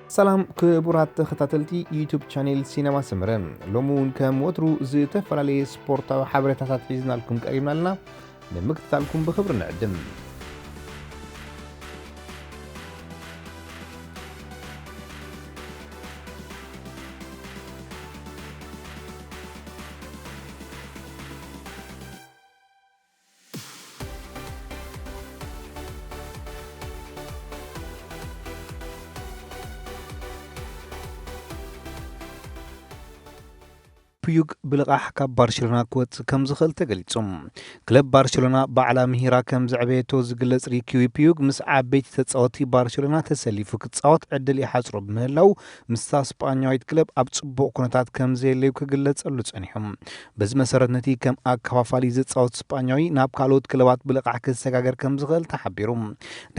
ሰላም ክቡራት ተኸታተልቲ ዩቱብ ቻኔል ሲነማ ሰመረ፣ ሎሚ እውን ከም ወትሩ ዝተፈላለየ ስፖርታዊ ሓበሬታታት ሒዝናልኩም ቀሪብና ኣለና። ንምክትታልኩም ብኽብሪ ንዕድም። ፒዩግ ብልቓሕ ካብ ባርሴሎና ክወጽእ ከም ዝኽእል ተገሊጹ። ክለብ ባርሴሎና ባዕላ ምሂራ ከም ዘዕበየቶ ዝግለጽ ሪኪ ፒዩግ፣ ምስ ዓበይቲ ተጻወትቲ ባርሴሎና ተሰሊፉ ክጻወት ዕድል ይሓጽሮ ብምህላው፣ ምስታ ስጳኛዊት ክለብ ኣብ ጽቡቕ ኩነታት ከም ዘየለዩ ክግለጸሉ ጸኒሑ። በዚ መሰረት፣ ነቲ ከም ኣከፋፋሊ ዝጻወት ስጳኛዊ ናብ ካልኦት ክለባት ብልቓሕ ክሰጋገር ከም ዝኽእል ተሓቢሩ።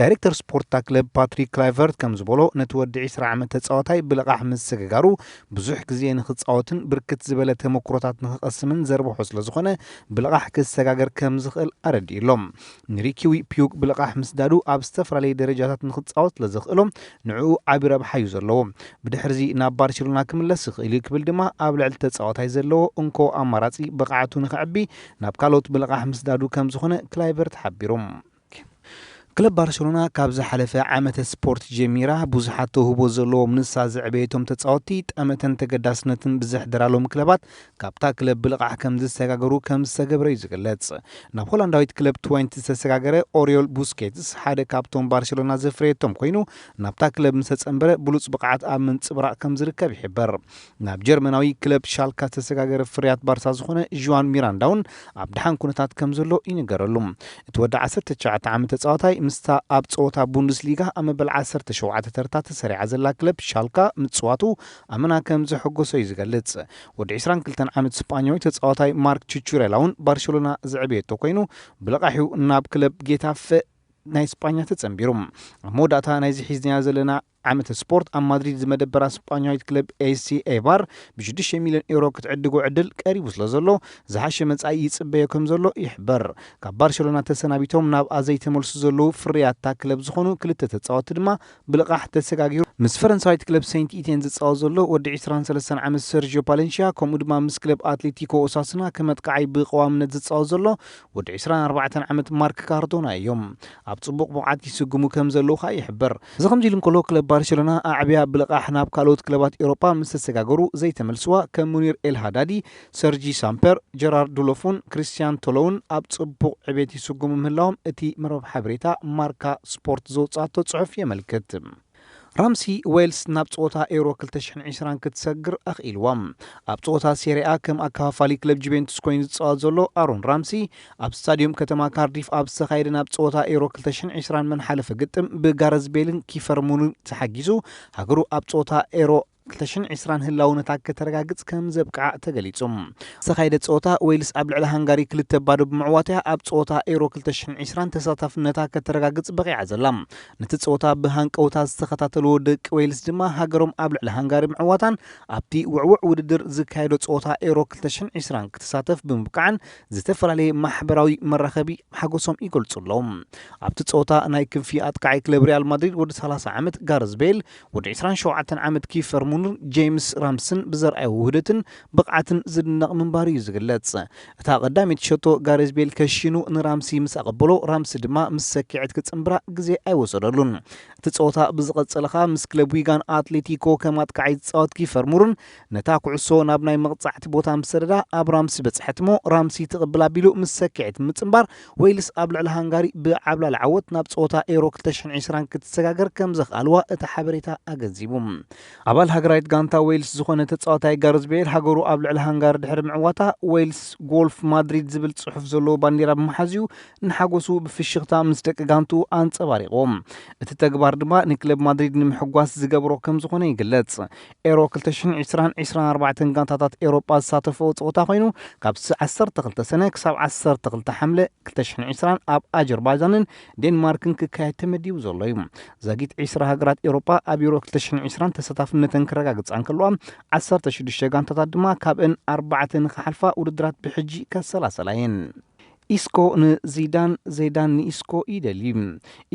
ዳይሬክተር ስፖርት እታ ክለብ ፓትሪክ ክላይቨርት ከም ዝበሎ፣ ነቲ ወዲ ዕስራ ዓመት ተጻዋታይ ብልቓሕ ምስግጋሩ፣ ብዙሕ ግዜ ንኽጻወትን ብርክት ዝበለ ተመክሮታት ንኽቐስምን ዘርብሖ ስለ ዝኾነ፣ ብልቓሕ ክሰጋገር ከም ዝኽእል ኣረዲኡ ኣሎ። ንሪኪ ፒዩግ ብልቓሕ ምስዳዱ፣ ኣብ ዝተፈላለየ ደረጃታት ንኽጻወት ስለ ዘኽእሎ፣ ንዕኡ ዓቢ ረብሓ እዩ ዘለዎ። ብድሕርዚ ናብ ባርሴሎና ክምለስ ይኽእል እዩ ክብል ድማ ኣብ ልዕሊ ተጻዋታይ ዘለዎ እንኮ ኣማራጺ ብቕዓቱ ንኸዕቢ ናብ ካልኦት ብልቓሕ ምስዳዱ ከም ዝኾነ ክላይቨርት ሓቢሩ። ክለብ ባርሴሎና ካብ ዝሓለፈ ዓመተ ስፖርት ጀሚራ ብዙሓት ተውህቦ ዘለዎም ንሳ ዘዕበየቶም ተጻወትቲ ጠመተን ተገዳስነትን ብዘሕደራሎም ክለባት ካብታ ክለብ ብልቓሕ ከም ዝሰጋገሩ ከም ዝተገብረ እዩ ዝግለጽ። ናብ ሆላንዳዊት ክለብ ትወንቲ ዝተሰጋገረ ኦሪዮል ቡስኬትስ ሓደ ካብቶም ባርሴሎና ዘፍረየቶም ኮይኑ፣ ናብታ ክለብ ምስ ተጸንበረ ብሉጽ ብቕዓት ኣብ ምንጽብራቕ ከም ዝርከብ ይሕበር። ናብ ጀርመናዊ ክለብ ሻልካ ዝተሰጋገረ ፍርያት ባርሳ ዝኾነ ዥዋን ሚራንዳ እውን ኣብ ደሓን ኩነታት ከም ዘሎ ይንገረሉ። እቲ ወዲ ዓሰርተ ትሽዓተ ዓመት ተጻዋታይ ምስታ ኣብ ጸወታ ቡንደስሊጋ ኣብ መበል ዓሰርተ ሸውዓተ ተርታ ተሰሪዓ ዘላ ክለብ ሻልካ ምጽዋቱ ኣመና ከም ዘሐጎሶ እዩ ዝገልጽ። ወዲ ዕስራን ክልተን ዓመት ስጳኛዊ ተጻዋታይ ማርክ ቹቹሬላ እውን ባርሴሎና ዘዕበየቶ ኮይኑ፣ ብልቓሕ እዩ ናብ ክለብ ጌታፈ ናይ ስጳኛ ተጸንቢሩ። ኣብ መወዳእታ ናይዚ ሒዝናዮ ዘለና ዓመተ ስፖርት ኣብ ማድሪድ ዝመደበራ ስጳኛዊት ክለብ ኤሲ ኤባር ብሽዱሽተ ሚልዮን ኤውሮ ክትዕድጎ ዕድል ቀሪቡ ስለ ዘሎ፣ ዝሓሸ መጻኢ ይጽበዮ ከም ዘሎ ይሕበር። ካብ ባርሴሎና ተሰናቢቶም ናብኣ ዘይተመልሱ ዘለዉ ፍርያት እታ ክለብ ዝኾኑ ክልተ ተጻወትቲ ድማ ብልቓሕ ተሰጋጊሩ። ምስ ፈረንሳዊት ክለብ ሴንት ኢቴን ዝጻወት ዘሎ ወዲ ዕስራን ሰለስተን ዓመት ሰርጂዮ ፓለንሺያ፣ ከምኡ ድማ ምስ ክለብ ኣትሌቲኮ ኦሳሱና ከም ኣጥቃዓይ ብቐዋምነት ዝጻወት ዘሎ ወዲ ዕስራን ኣርባዕተን ዓመት ማርክ ካርዶና እዮም። ኣብ ጽቡቕ ብቕዓት ይስጉሙ ከም ዘለዉ ከኣ ይሕበር። እዚ ከምዚ ኢሉ እንከሎ፣ ክለብ ባርሴሎና ኣዕብያ ብልቓሕ ናብ ካልኦት ክለባት ኤውሮጳ ምስ ተሰጋገሩ ዘይተመልስዋ፣ ከም ሙኒር ኤል ሃዳዲ፣ ሰርጂ ሳምፐር፣ ጀራርድ ዱሎፉን ክሪስቲያን ቶሎውን ኣብ ጽቡቕ ዕቤት ይስጉሙ ምህላዎም እቲ መርበብ ሓበሬታ ማርካ ስፖርት ዘውጽኣቶ ጽሑፍ የመልክት። ራምሲ ዌልስ ናብ ጸወታ ኤውሮ ክልተ ሽሕን ዕስራን ክትሰግር ኣኽኢልዋ። ኣብ ጸወታ ሴሪኣ ከም ኣከፋፋሊ ክለብ ጁቬንቱስ ኮይኑ ዝጻወት ዘሎ ኣሮን ራምሲ፣ ኣብ ስታድዮም ከተማ ካርዲፍ ኣብ ዝተኻየደ ናብ ጸወታ ኤውሮ ክልተ ሽሕን ዕስራን መን ሓለፈ ግጥም ብጋረዝ ቤልን ኪፈር ሙርን ተሓጊዙ፣ ሃገሩ ኣብ ጸወታ ኤውሮ ክልተ ሽሕን ዕስራን ህላውነታ ከተረጋግጽ ከም ዘብቅዓ ተገሊጹ። ዝተኻየደ ጸወታ ዌልስ ኣብ ልዕሊ ሃንጋሪ ክልተ ባዶ ብምዕዋት እያ ኣብ ጸወታ ኤውሮ ክልተ ሽሕን ዕስራን ተሳታፍነታ ከተረጋግጽ በቒዓ ዘላ። ነቲ ጸወታ ብሃንቀውታ ዝተኸታተልዎ ደቂ ዌልስ ድማ፣ ሃገሮም ኣብ ልዕሊ ሃንጋሪ ምዕዋታን ኣብቲ ውዕዉዕ ውድድር ዝካየዶ ጸወታ ኤውሮ ክልተ ሽሕን ዕስራን ክትሳተፍ ብምብቃዓን፣ ዝተፈላለየ ማሕበራዊ መራኸቢ ሓጎሶም ይገልጹ ኣለዉ። ኣብቲ ጸወታ፣ ናይ ክንፊ ኣጥቃዓይ ክለብ ሪያል ማድሪድ ወዲ ሰላሳ ዓመት ጋረዝ ቤል፣ ወዲ ዕስራን ሸውዓተን ዓመት ኪፈር ሙንር፣ ጄምስ ራምስን ብዘርኣዮ ውህደትን ብቕዓትን ዝድነቕ ምንባሩ እዩ ዝግለጽ። እታ ቀዳመይቲ ሸቶ ጋሬዝ ቤል ከሺኑ ንራምሲ ምስ ኣቐበሎ፣ ራምሲ ድማ ምስ ሰኪዐት ክጽንብራ ግዜ ኣይወሰደሉን። እቲ ጸወታ ብዝቐጸለ ኸኣ ምስ ክለብ ዊጋን ኣትሌቲኮ ከም ኣጥቃዓይ ዝጻወት ኪፈር ሙርን ነታ ኩዕሶ ናብ ናይ መቕጻዕቲ ቦታ ምስ ሰደዳ፣ ኣብ ራምሲ በጽሐት እሞ፣ ራምሲ ትቕብል ኣቢሉ ምስ ሰኪዐት ብምጽንባር፣ ዌልስ ኣብ ልዕሊ ሃንጋሪ ብዓብላሊ ዓወት ናብ ጸወታ ኤሮ ክልተ ሽሕን ዕስራን ክትሰጋገር ከም ዘኽኣልዋ እቲ ሓበሬታ ኣገንዚቡ። ኣባል ሃገራዊት ጋንታ ዌልስ ዝኾነ ተጻዋታይ ጋርዝ ቤል፣ ሃገሩ ኣብ ልዕሊ ሃንጋሪ ድሕሪ ምዕዋታ፣ ዌልስ ጎልፍ ማድሪድ ዝብል ጽሑፍ ዘለዎ ባንዴራ ብምሓዝ'ዩ ንሓጎሱ ብፍሽኽታ ምስ ደቂ ጋንቱ ኣንጸባሪቕዎ። እቲ ተግባር ድማ ንክለብ ማድሪድ ንምሕጓስ ዝገብሮ ከም ዝኾነ ይግለጽ። ኤሮ ክልተ ሽሕን ዕስራን፣ ዕስራን ኣርባዕተን ጋንታታት ኤውሮጳ ዝሳተፈኦ ጸወታ ኮይኑ፣ ካብ ስ-፣ ዓሰርተ ክልተ ሰነ ክሳብ ዓሰርተ ክልተ ሓምለ ክልተ ሽሕን ዕስራን ኣብ ኣጀርባጃንን ዴንማርክን ክካየድ ተመዲቡ ዘሎ እዩ። ዛጊት ዕስራ ሃገራት ኤውሮጳ ኣብ ዩሮ ክልተ ሽሕን ዕስራን ተሳታፍነተን ክረጋግጻ እንከለዋ፣ ዓሰርተ ሽዱሽተ ጋንታታት ድማ ካብአን ኣርባዕተ ንኽሓልፋ ውድድራት ብሕጂ ከሰላሰላ እየን። ኢስኮ ንዚዳን፣ ዜዳን ንኢስኮ ይደሊ።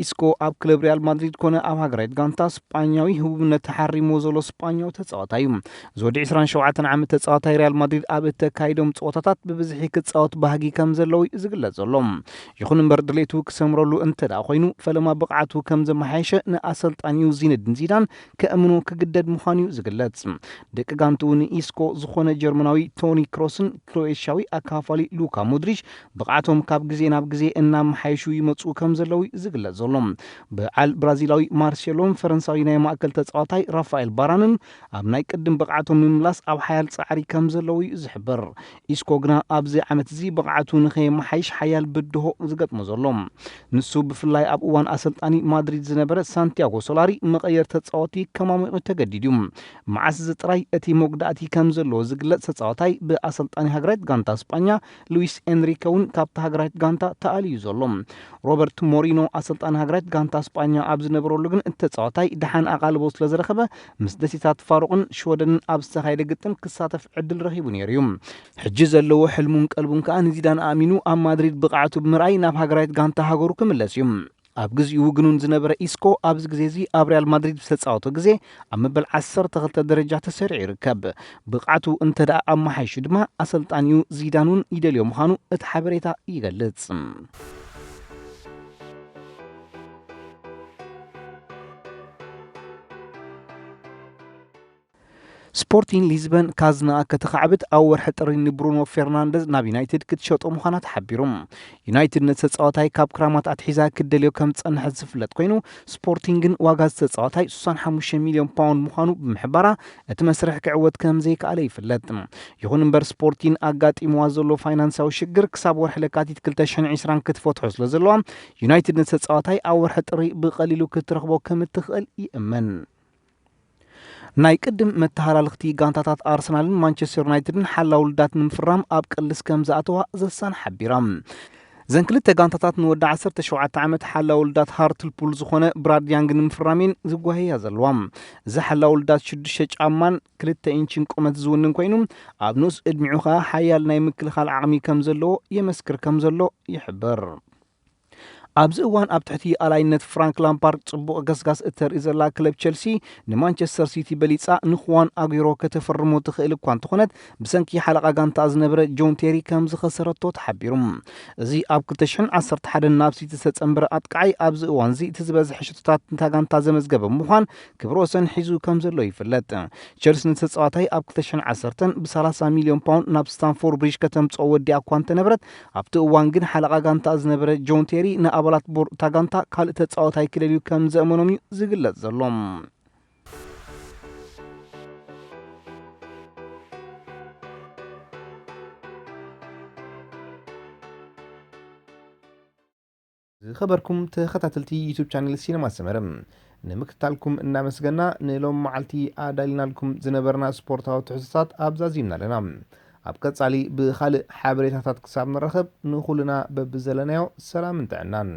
ኢስኮ ኣብ ክለብ ሪያል ማድሪድ ኮነ ኣብ ሃገራዊት ጋንታ ስጳኛዊ ህቡብነት ተሓሪሞ ዘሎ ስጳኛዊ ተጻዋታይ እዩ። ዝወዲ ዕስራን ሸውዓተን ዓመት ተጻዋታይ ሪያል ማድሪድ ኣብ እተካይዶም ጸወታታት ብብዝሒ ክጻወት ባህጊ ከም ዘለዎ እዩ ዝግለጽ ዘሎ። ይኹን እምበር ድሌቱ ክሰምረሉ እንተ ደኣ ኮይኑ፣ ፈለማ ብቕዓቱ ከም ዘመሓየሸ ንኣሰልጣኒኡ ዚነዲን ዚዳን ከእምኖ ክግደድ ምዃኑ እዩ ዝግለጽ። ደቂ ጋንትኡ ንኢስኮ ዝኾነ ጀርመናዊ ቶኒ ክሮስን ክሮኤሽያዊ ኣካፋሊ ሉካ ሞድሪች ብቕዓቶም ካብ ግዜ ናብ ግዜ እናመሓየሹ ይመጹ ከም ዘለዉ እዩ ዝግለጽ ዘሎ። በዓል ብራዚላዊ ማርሴሎን ፈረንሳዊ ናይ ማእከል ተጻዋታይ ራፋኤል ባራንን ኣብ ናይ ቅድም ብቕዓቶም ንምምላስ ኣብ ሓያል ጻዕሪ ከም ዘለዉ እዩ ዝሕበር። ኢስኮ ግና ኣብዚ ዓመት እዚ ብቕዓቱ ንኸየመሓይሽ ሓያል ብድሆ ዝገጥሞ ዘሎ። ንሱ ብፍላይ ኣብ እዋን ኣሰልጣኒ ማድሪድ ዝነበረ ሳንቲያጎ ሶላሪ መቐየር ተጻወቲ ከማሚቑ ተገዲዱ እዩ። መዓስ እዚ ጥራይ እቲ መጉዳእቲ ከም ዘለዎ ዝግለጽ ተጻዋታይ ብኣሰልጣኒ ሃገራዊት ጋንታ ስጳኛ ሉዊስ ኤንሪከ እውን ካብታ ሃገራዊት ጋንታ ተኣልዩ ዘሎ። ሮበርት ሞሪኖ ኣሰልጣኒ ሃገራዊት ጋንታ ስጳኛ ኣብ ዝነበረሉ ግን እቲ ተጻዋታይ ደሓን ኣቓልቦ ስለ ዝረኸበ ምስ ደሴታት ፋሮቕን ሽወደንን ኣብ ዝተኻየደ ግጥም ክሳተፍ ዕድል ረኺቡ ነይሩ እዩ። ሕጂ ዘለዎ ሕልሙን ቀልቡን ከኣ ንዚዳን ኣእሚኑ ኣብ ማድሪድ ብቕዓቱ ብምርኣይ ናብ ሃገራዊት ጋንታ ሃገሩ ክምለስ እዩ። ኣብ ግዜኡ ውግኑን ዝነበረ ኢስኮ ኣብዚ ግዜ እዚ ኣብ ሪያል ማድሪድ ዝተጻወቶ ግዜ ኣብ መበል ዓሰርተ ክልተ ደረጃ ተሰሪዑ ይርከብ። ብቕዓቱ እንተ ደኣ ኣመሓይሹ ድማ ኣሰልጣኒኡ ዚዳን እውን ይደልዮ ምዃኑ እቲ ሓበሬታ ይገልጽ። ስፖርቲን ሊዝበን ካዝናኣ ከተኻዕብት ኣብ ወርሒ ጥሪ ንብሩኖ ፌርናንደዝ ናብ ዩናይትድ ክትሸጦ ምዃና ተሓቢሩ። ዩናይትድ ነቲ ተጻዋታይ ካብ ክራማት ኣትሒዛ ክትደልዮ ከም ዝጸንሐት ዝፍለጥ ኮይኑ፣ ስፖርቲን ግን ዋጋ እዚ ተጻዋታይ ስሳን ሓሙሽተ ሚልዮን ፓውንድ ምዃኑ ብምሕባራ እቲ መስርሕ ክዕወት ከም ዘይከኣለ ይፍለጥ። ይኹን እምበር ስፖርቲን ኣጋጢምዋ ዘሎ ፋይናንሳዊ ሽግር ክሳብ ወርሒ ለካቲት ክልተ ሽሕን ዕስራን ክትፈትሖ ስለ ዘለዋ፣ ዩናይትድ ነቲ ተጻዋታይ ኣብ ወርሒ ጥሪ ብቐሊሉ ክትረኽቦ ከም እትኽእል ይእመን። ናይ ቅድም መተሃላልኽቲ ጋንታታት ኣርሰናልን ማንቸስተር ዩናይትድን ሓላው ልዳት ንምፍራም ኣብ ቅልስ ከም ዝኣተዋ ዘሳን ሓቢራ። እዘን ክልተ ጋንታታት ንወዲ ዓሰርተ ሸውዓተ ዓመት ሓላው ልዳት ሃርትልፑል ዝኾነ ብራድ ያንግ ንምፍራም እየን ዝጓየያ ዘለዋ። እዚ ሓላው ልዳት ሽዱሽተ ጫማን ክልተ ኢንችን ቁመት ዝውንን ኮይኑ፣ ኣብ ንኡስ ዕድሚዑ ኸኣ ሓያል ናይ ምክልኻል ዓቕሚ ከም ዘለዎ የመስክር ከም ዘሎ ይሕበር። ኣብዚ እዋን ኣብ ትሕቲ ኣላይነት ፍራንክ ላምፓርድ ጽቡቕ ገስጋስ እተርኢ ዘላ ክለብ ቸልሲ ንማንቸስተር ሲቲ በሊጻ ንኹዋን ኣጉሮ ከተፈርሞ ትኽእል እኳ እንተኾነት፣ ብሰንኪ ሓለቓ ጋንታ ዝነበረ ጆን ቴሪ ከም ዝኸሰረቶ ተሓቢሩ። እዚ ኣብ ክልተ ሽሕን ዓሰርተ ሓደን ናብ ሲቲ ዝተጸንበረ ኣጥቃዓይ ኣብዚ እዋን እዚ እቲ ዝበዝሐ ሸቶታት ንታ ጋንታ ዘመዝገበ ብምዃን ክብረ ወሰን ሒዙ ከም ዘሎ ይፍለጥ። ቸልሲ ንተጻዋታይ ኣብ ክልተ ሽሕን ዓሰርተን ብሰላሳ ሚልዮን ፓውንድ ናብ ስታንፎርድ ብሪጅ ከተምጽኦ ወዲኣ እኳ እንተነበረት፣ ኣብቲ እዋን ግን ሓለቓ ጋንታ ዝነበረ ጆን ቴሪ ንኣባላት ቦርድ እታ ጋንታ ካልእ ተጻዋታይ ክደልዩ ከም ዘእመኖም እዩ ዝግለጽ ዘሎ። ዝኸበርኩም ተኸታተልቲ ዩቱብ ቻነል ሲነማ ሰመረ፣ ንምክትታልኩም እናመስገና፣ ንሎም መዓልቲ ኣዳሊናልኩም ዝነበርና ስፖርታዊ ትሕዝቶታት ኣብዛዚምና ኣለና። ኣብ ቀጻሊ ብኻልእ ሓበሬታታት ክሳብ ንራኸብ፣ ንኹልና በብዘለናዮ ሰላምን ጥዕናን።